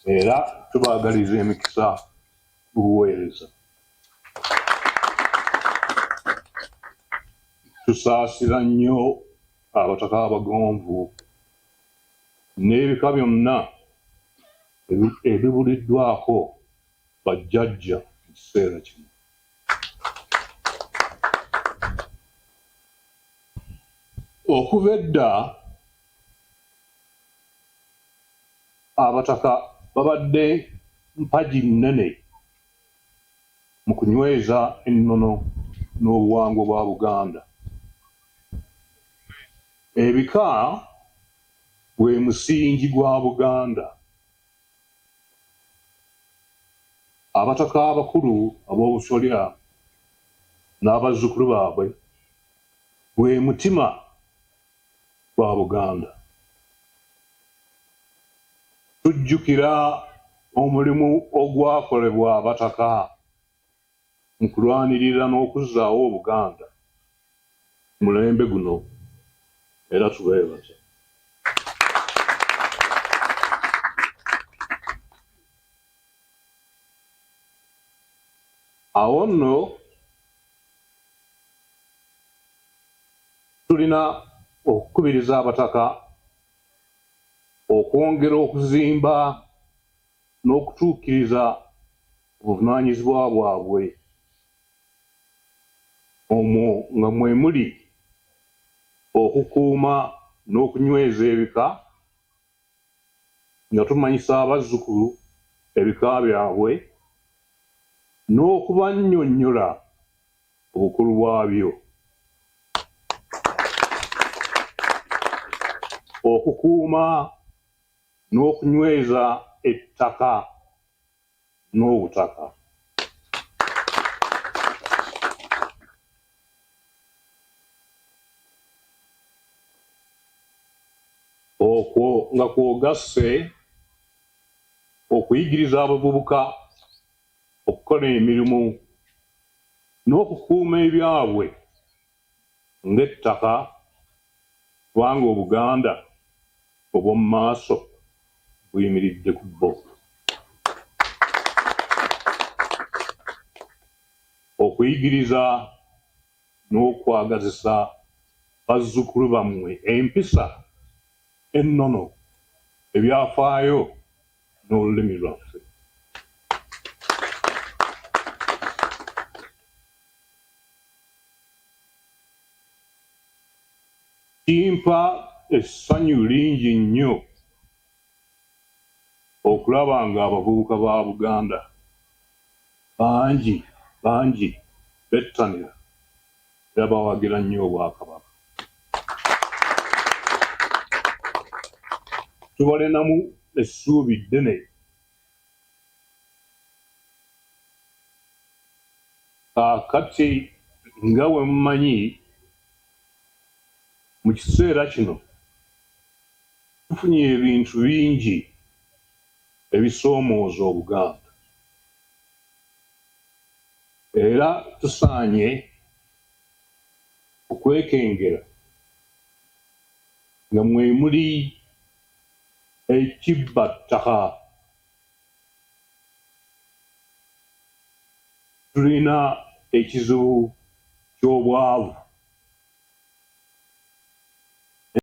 Era tubaagaliza emikisa mu buweereza. Tusaasira nnyo Abataka Abagonvu n'ebika byonna ebibuliddwako bajjajja mu kiseera kino. Okuva edda Abataka babadde mpagi nnene mu kunyweza ennono n'obuwangwa bwa Buganda. Ebika gwe musingi gwa Buganda. Abataka abakulu ab'obusolya n'abazzukulu baabwe gwe mutima gwa Buganda. Tujjukira omulimu ogwakolebwa Abataka mu kulwanirira n'okuzzaawo Obuganda ku mulembe guno era tubeebaza. Awo nno tulina okukubiriza Abataka okwongera okuzimba n'okutuukiriza obuvunaanyizibwa bwabwe omwo nga mwe muli okukuuma n'okunyweza ebika nga tumanyisa abazzukulu ebika byabwe n'okubannyonnyola obukulu bwabyo. Okukuuma n'okunyweza ettaka n'obutaka. Okwo nga kw'ogasse okuyigiriza abavubuka okukola emirimu n'okukuuma ebyabwe ng'ettaka kubanga Obuganda obw'omu maaso buyimiridde ku bo. Okuyigiriza n'okwagazisa bazzukulu bammwe empisa, ennono, ebyafaayo n'olulimi lwaffe. Kimpa essanyu lingi nnyo okulaba ng'abavubuka ba Buganda bangi bangi bettanira era bawagira nnyo Obwakabaka. Tubalinamu essuubi ddene. Kaakati nga bwe mumanyi, mu kiseera kino tufunye ebintu bingi ebisoomooza Obuganda era tusaanye okwekengera nga mwe muli ekibbattaka. Tulina ekizibu ky'obwavu.